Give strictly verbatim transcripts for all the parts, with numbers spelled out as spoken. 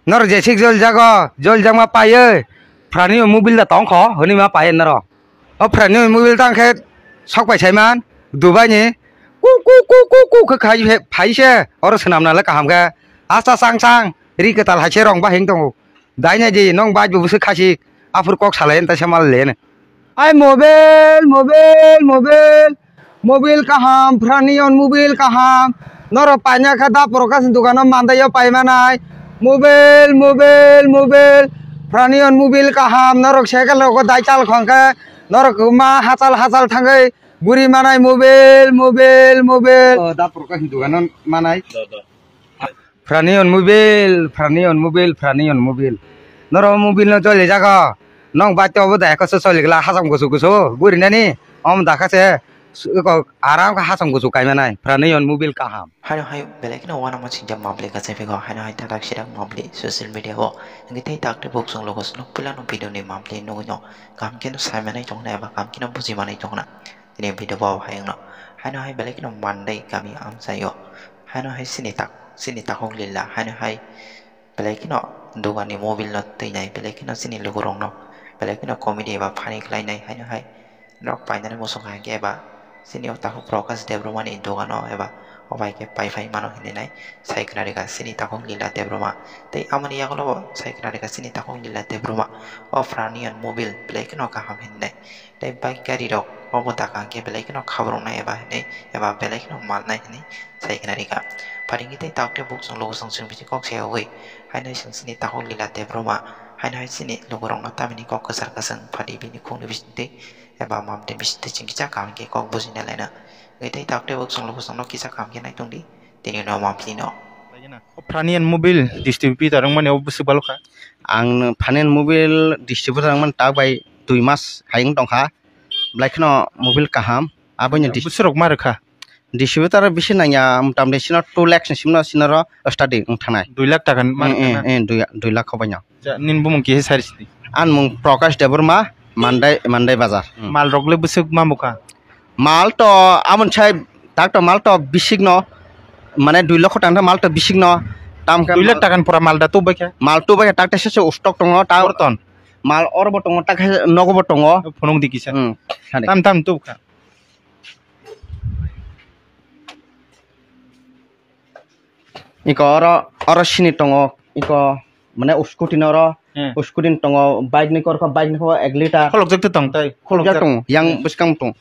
Norok jesik jol jago, jol jakma paiye. Phrani o mobile da tongkho, hwnwi ma paiye norok. O phrani o mobile tang khe sok pai saiman, Dubai ni. Ku, ku, ku, ku, ku khe khai phe-, phai se. Oro swnamna le kaham khe. Asta sang sang, ri kwtal hai se rong bahing tongo. Daina di, nong bai bo bwswk khasik, aphuru kok salai ta se mal le. Ai mobile, mobile, mobile. Mobile kaham, Phranion mobile kaham. Norok paina kha da Prakash dogano mandaio paimanai. Mobile, mobile, mobile. Phranion mobile kaham. Norok cycle rogo dai chal khong khe. Norok ma hachal hachal thangwi guri manai mobile, mobile, mobile. Oh, da Prakash dogano manai. Phranion mobile, Phranion mobile, Phranion mobile. Norok mobile no choli jago. Nong bai to obo da ekho se choli gla hasam gusu gusu. Guri nani om da kha se su-, ko aram kha hasam gusu kai manai. Phranion mobile kaham. Haino hai belai kheno uanama singcha mabli kachai phego. Haino hai tatak sirak mabli social media o. Hingke tei takte bok chwng logo chwng puila no video ni mabli nugui no. Kam khe no sai manai tongna eba kam khe no buji manai tongna. Tini video bo hai wngno. Haino hai belai kheno Mandai kami amchaio. Haino hai chini tak, chini takhuk lila. Haino hai belai kheno dogani mobile no twinai. Belai kheno chini lukurokno. Belai kheno comedy eba funny khlainai. Haino hai nok painani muchung hai khe eba chini o takhuk Prakash Debbarma ni dogano eba o bai khe pai phai mano hinwi nai sai khna rikha chini takhuk Lila Debbarma. Tei amoni yagulo bo sai khna rikha chini takhuk Lila Debbarma. O Phranion mobile belai kheno kaham hinwi nai. Tei bike gari rok obo taka hwnkhe belai kheno khabroknai eba hinwi eba belai kheno malnai hinwi sai khna rikha. Pharingkhe tei takte buk chwng logo chwng chwng bisi kok sayogwi haino chwng chini takhuk Lila Debbarma haino hai chini lukurokno tamini kok kwchar kwchwng phadi bini khukni bisingtwi eba mamtwi bisingtwi chwng kisa kaham khe kok bujina laina. Hwnkhe tei takte buk chwng logo chwngno kisa kaham khe naitongdi tini no mamtwino. Phranion mobile distributor wngmani o bwswk balokha. Ang Phranion mobile distributor wngmani tak bai dui mas hai wng tongkha. Belai kheno mobile kaham. Aboino dis- Bwswk rok ma rwkha? Distributor bisi nangya, mota moti sino two lakhs ni simo sino ro study wng thangnai. Dui lakh taka ma rwkha na? Eh, eh, dui, dui lakh hobaino. Ja, nini bumung kisa sari sidi. Ani mung Prakash Debbarma, Mandai, Mandai Bazar. Hmm. Mal rok le bwswk ma bukha? Mal to amon sai tak to mal to bisik no, mane dui lakh tang mal to bisik no. Tam khe dui lakh taka ni pura mal da tu bai kha? Mal tu bai kha, tak ta se se stock tongo, ta Borton. Mal oro bo tongo, tak khe nogo bo tongo. Phunuk di kisa. Hmm, sadi. Tam tam tu kha. Iko oro, oro sini tongo, iko mane scooty no oro, hmm, scooty ni tongo, bike ni korkha, bike ni kho ek liter. Kholok jak tong tai, kholok jak tongo, yang, hmm, bwskang tongo.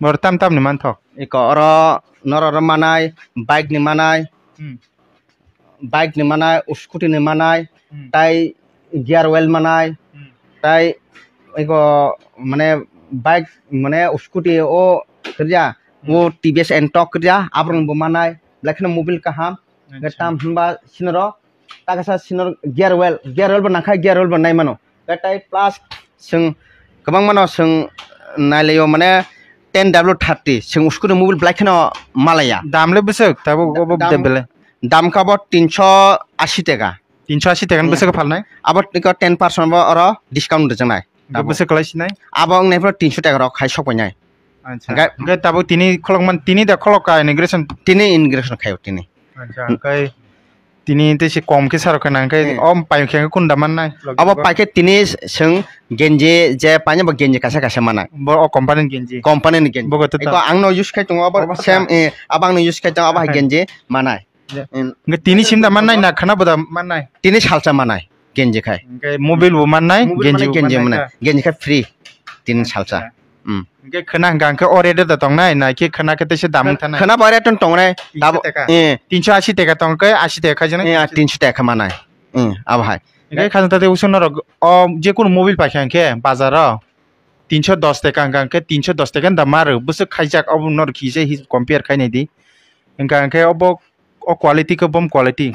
Bor tam tam ni manthok. Iko oro norok oro manai, bike ni manai. Hmm. Bike ni manai, scooty ni manai, hmm, tai gear oil manai, hmm, tai ego mane bike mane scooty o kiriya, hmm, o T V S Ntorq kiriya, aborok bo manai, belai kheno mobile kaham, acha, tam hinba sinoro, takasa sinor gear oil, gear oil bo nangkha, gear oil bo nai mano. Tei plus chwng kwbangma no chwng nailaio, mane ten W thirty chwng scooty mobile belai kheno malaya. Dam le bwswk tabuk obo dam, belai? Dam kha bo tinso asi taka. Tinso asi taka ni bwswk phalnai? Abo tiko ten percent bo oro discount rwjaknai. Bwswk kwlai sinai? Abo wngnai phano tinso taka rok khai sok painai. Acha. Hwnkhe tabuk tini kholok man, tini da kholok ka inauguration? Tini inauguration khaio tini. Acha, hwnkhe tini tei se kom khe sarok khana, hwnkhe, hmm, o pai khe kunda mannai? Abo pai khe tini chwng genji je paina bo genji kaisa kaisa manai. Bo o company ni genji? Company ni genji. Bo khe to. Eko ang no use khai tongo abo same, eh, abo ang no use khai tongo abo hai genji manai. Hwnkhe tini sim da mannai na khana bo da mannai? Tini salsa manai. Genji khai. Hwnkhe mobile bo mannai, mobile genji mannai, bo genji mannai, mannai. Genji khai free. Tini salsa. Acha. Hmm. Hwnkhe khwna hwnkha hwnkhe o rate da tongnai, na khe khwna khe teisa dam wngthanai? Khwna bo rate tongnai. Tinso taka. Eh. Tinso asi taka tong khe asi taka khaijaknai? Eh, tinso taka manai. Hmm, abo hai. Hwnkhe khajang tate usu norok o jekunu mobile paikha hwnkhe bazar o tinso dos taka hwnkha hwnkhe tinso dos taka da ma rw bwswk khaijak obo norok kisa compare khainai di. Hwnkha hwnkhe obo O quality khe bom quality.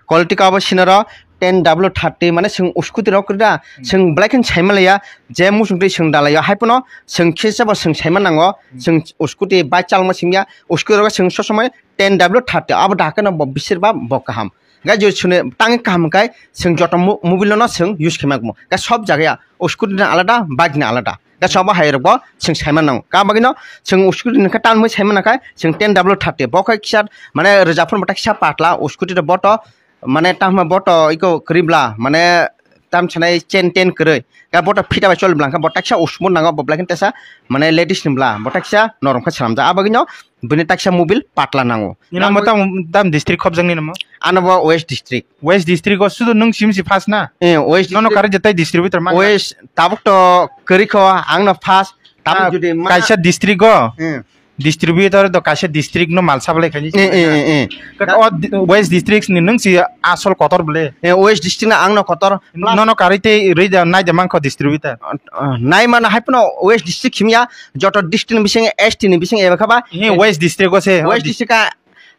Quality khe abo sinaro ten W thirty mane chwng scooty rok kwrwi da, hmm, chwng belai kheno saima laiya, je muchung twi chwng da laiya, hai phano chwng khe sabo chwng saima nango, hmm, chwng scooty bike chalma singya, scooty rok chwng sob somoi ten W thirty abo da khe no bo bisir ba bo kaham. Ga jodi sune tang kaham kai, sing joto mo-, mobile no sing use khe ma mo. Ga sob jaga ya, o scooty na alada, bike na alada. Ga sob hai rok bo sing sai man nang. Ka bagino sing o scooty ni khe tan mui sai man kai, sing ten double thirty. Bo khai kisa, mane, rwja phun bata kisa patla, o scooty de boto, mane, tam ma boto iko kribla, mane, tam sanai chain ten kwrwi. Ga boto phita bai chol blang kha, bo taksa usmur nango, bo blakin tesa, mane, ladies ni bla, bo taksa norom kha salamja. A bagino bini taksa mobile patla nango. Nino mo tam, tam district khobjak nino mo? Ano bo West District. West District o sudu nung sim si first na? Eh, West Nono District. Kari jetai distributor ma? West, tabuk to kwrwi kho, ang no first. Tabuk Ah, jodi ma kaisa district o. Eh. Distributor do kaisa district no mal sablai khaini. Eh, eh, eh, eh. Kat o di-, West District ni nung si asol kotor bole. Eh, West District na ang no kotor. Plus Nono kari te rei da nai da mangkho distributor. Ah, nai mana hai pono West District simya, joto district ni bising S T ni bising eba khaba. He West District o se. West District a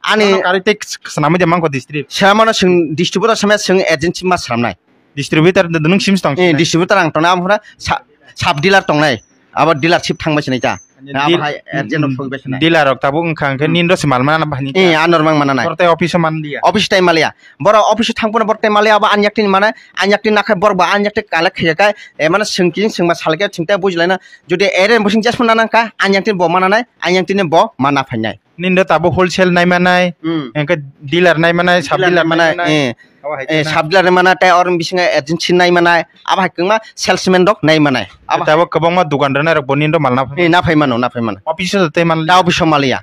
ani Nono kari te s-, s-, sanamwi de mangkho district. Samano sing distributor samya sing agency ma sramnai. Distributor de nung sim tong. Eh, distributor ang tongnai, amphra sa-, sub dealer tongnai. Abo dealership thangbai sinai ta. Abo hai agent of sogbai sinai. Dealer rok tabuk wngkha, hwnkhe Hmm. nini dosi mal mana bahini. Eh, anor mang mana nai. Borok tai office o man liya. Office tai maliya. Borok office o thang pono borok tai maliya, abo anyak tin mana, anyak tin nakhai borok ba anyak tin collect khaiya kai. Eh, mane sing kin sing ma salke sing tai bujilai na. Jodi ere bosing jas mana nangka, anyak tin bo mana nai, anyak tin bo mana phainai. Nini do tabuk wholesale nai manai, Hmm. hwnkhe dealer nai manai, sub Dealer dealer nai nai manai, manai. Eh. Abo hai Eh, kheno. Sub dealer nai manai, tei oro bisingo agency nai manai, abo hai kwbangma salesman rok nai manai. Abo Tei abo kwbangma dukan rwnai rok bo nini do mal na phai. Eh, na phai mano, na phai mano. Office o tei mal. Da office o maliya.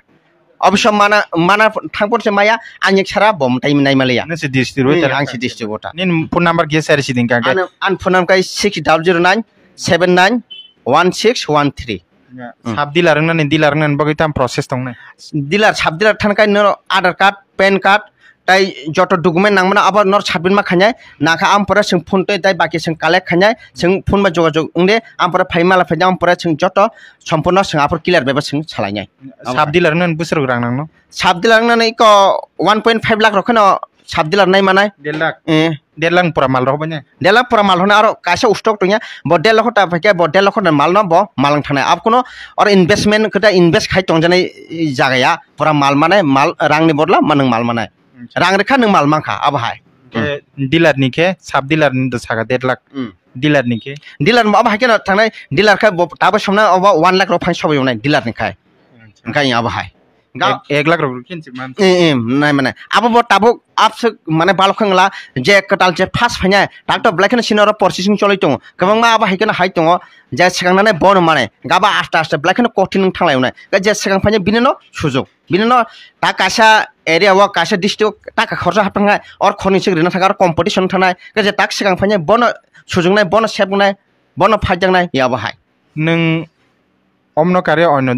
Office o mana, mana thang por se maya, ang ek sara bom tai nai maliya. Nini se distributor. Hmm, ang se distributor. Nini phone number kisa share si din ka. Ano, an phone number kai six double zero nine seven nine one six one three. Ya, Hmm. Sub dealer wngnani, dealer wngnani bagwi tam process tongnai? Dealer, sub dealer thani kai no Aadhaar card, pan card, tai joto document nangmano abo nor submit ma khainai, nakha am pore sing phone tei tai baki sing collect khainai, sing phone ba jogajog wngde, am pore phai mala phaide, am pore sing joto sompurno sing aphor clear beba sing salainai. Sub dealer wngnani bwswk rang nangno? Sub dealer wngnani iko one point five lakh rok kheno sub dealer nai manai. Derak. Eh. Derak pura mal rok banya. Derak pura mal hono aro kaisa stock tongya. Bo derak lakh ta phaikhe bo derak lakh ni mal no bo malang thanai. Ab kono oro investment kota invest khai tongjanai jaga ya. Pura mal manai, mal rang ni bodla manung mal manai. Hmm. Rang rikha nung mal mankha abo hai. Ke dealer ni khe, sub dealer ni do saka derak. Hmm. Dealer ni khe. Dealer mo abo hai khe no thangnai dealer khai bo tabo somna obo one lakh rok phang sobai nai dealer ni khai. Acha. Khai abo hai. Ga- Ek, ek lakh rok khin si man. Eh, eh, nai mane. Abo bo tabuk abswk mane balok khangla je kwtal je first phainai. Doctor belai kheno sini oro processing choloi tongo. Kwbangma abo hai kheno hai tongo. Je swkang nane bono mane. Gaba aste aste belai kheno kothin wng thanglai unai. Ga je swkang phainai bini no sujok. Bini no ta kaisa area o kaisa district o taka khorsa hapang hai. Or khorni sik rina thang aro competition thanai. Ga je tak swkang phainai bono sujok nai, bono sep nai, bono phai jang nai. Ya abo hai. Nwng omno kare ono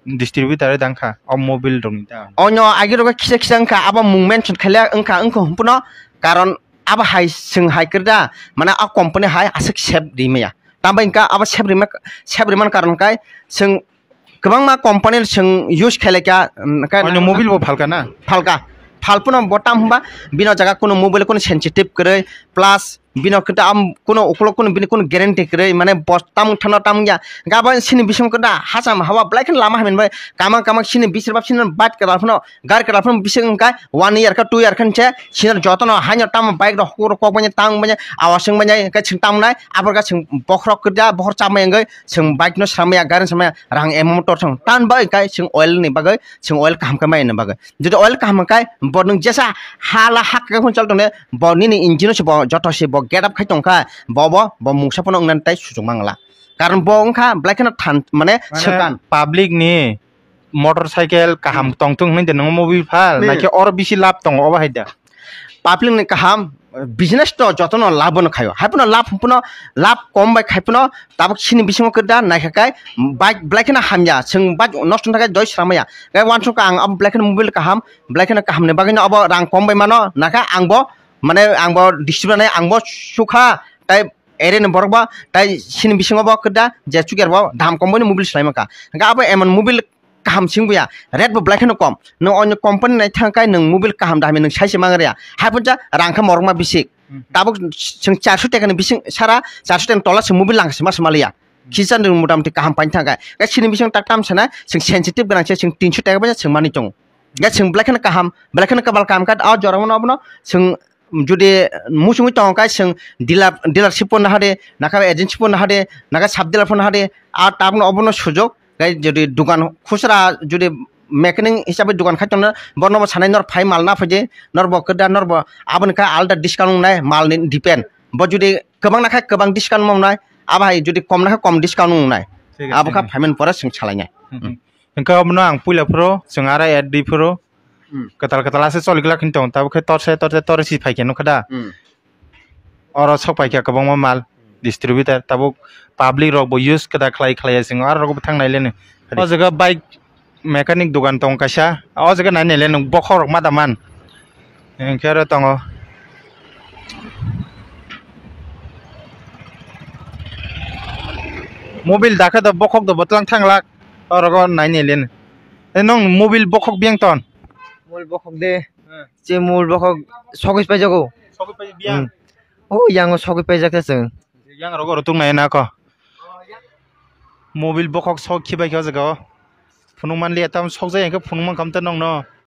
distributor dang kha o mobile rok ni ta. Onyo agi rogo kisa kisa wngkha abo mung mention khaile wngkha wngkha hwnphano karon abo hai swng hai kwrwi da mane a company hai aswk sep ri maya tambai wngkha abo sep rima sep rimani karon kai swng kwbangma company swng use khailai kha. Onyo mobile bo phalka na? Phalka phalphano bo tam hwnba bini o jaga kuno mobile kuno sensitive kwrwi plus bino khe ta am kuno ukolok kuno bini kuno guarantee kwrwi mane bo tamung thano tamung ya gabang sini bising khe ta hacham hawa belai kheno lama hamya bai kamang kamang sini bisir bab sini bike kwtal phano gari kwtal phano bising wngkha one year kha two year khan se sini jotono haino tamo bike rok hukur kok banya tang banya awa sing banya khe sing tamo nai abor khe sing bokhorok kwrwi bokhor chamai wngwi sing bike no samaya gari samaya rang emo motor thang tan bai khe sing oil ni bagwi sing oil kaham khe mai ni bagwi. Jodi oil kaham kai bo nwng jesa hala hak khe phunchal tongne bo nini engine se bo joto se bo get up khai tongkha bo bo bo mungsa phano wngna tai suchung mangla karon bo wngkha belai kheno than mane swkan public ni motor cycle kaham tongthung hinwi de nang mobile phal naikhe oro bisi lab tongo obo hai da. Public ni kaham business to jotono lab no khaio hai phano lab phano lab kom bai khai phano tabuk sini bisingo kwda naikha kai bike belai kheno hamya chwng bike nosto wngkha khe doi sramaya khe wansukha ang abo belai kheno mobile kaham belai kheno kaham ni bagwi no abo rang kom bai mano nakha ang bo mane ang bo distributor nai ang bo sukha tai ere ni borok bo tai sini bisingo bo kwda je chukiyar bo dam kom bai no mobile swlai mankha hwnkhe abo emon mobile kaham sing buya rate bo belai kheno kom nwng onyo company nai thang kai nwng mobile kaham da hamya nwng sai se mang rya hai phuncha rang khe morokma bisik tabuk chwng charso taka ni bising sara charso taka ni tola se mobile lang se ma se maliya kisa nwng motamoti kaham paini thang kai kai sini bising tak tam sana chwng sensitive gwnang se chwng tinso taka bai chwng manwi tongo Ga chwng belai kheno kaham, belai kheno kabal kaham kha, o jora mano abono chwng jodi muchungwi tongo kha, chwng dealer, dealership pono hade, nakha agency pono hade, nakha sub dealer pono hade, a tabno obono sujok, gai jodi dukan khusra jodi mechanic hisabe dukan khai tongna, borno bo sanai nor phai mal na phaide, nor bo kwda, nor bo aboni kha alda discount wngnai, mal ni depend. Bo jodi kwbang na kha kwbang discount wngnai, abo hai jodi kom na kha kom discount wngnai. Thik ase, abo kha thik ase. Payment pore chwng salainai. Hmm, hmm. Hwnkhe obono ang puila phuru chwng aro ad di phuru. Hmm. Kwtal kwtal ase choli glak hinwi tong, tabuk khe torse torse torse si phaikhe nukha da. Hmm. Oro sok paikha kwbangma mal distributor, tabuk public rok bo use kwtal khlai khlai ya chwng aro rok bo thang nai leno. O jaga bike mechanic dukan tong kaisa, o jaga nai nai leno bokhok rok ma da man. Hwnkhe aro tongo. Mobile dakhe do bokhok do botlang thanglak, orogo nai nai leno. E nong mobile bokhok biyang ton? Mobile bokhok de. Hmm. Che mobile bokhok sogwi paijago. Sogwi pai biyang? Hmm. O yango sogwi paijak khe chwng. Yang rogo rotung nai na ko. Mobile bokhok sok khibai khe o jaga o. Phunuk man liya tam sok jai hwnkhe phunuk man khamte nongno.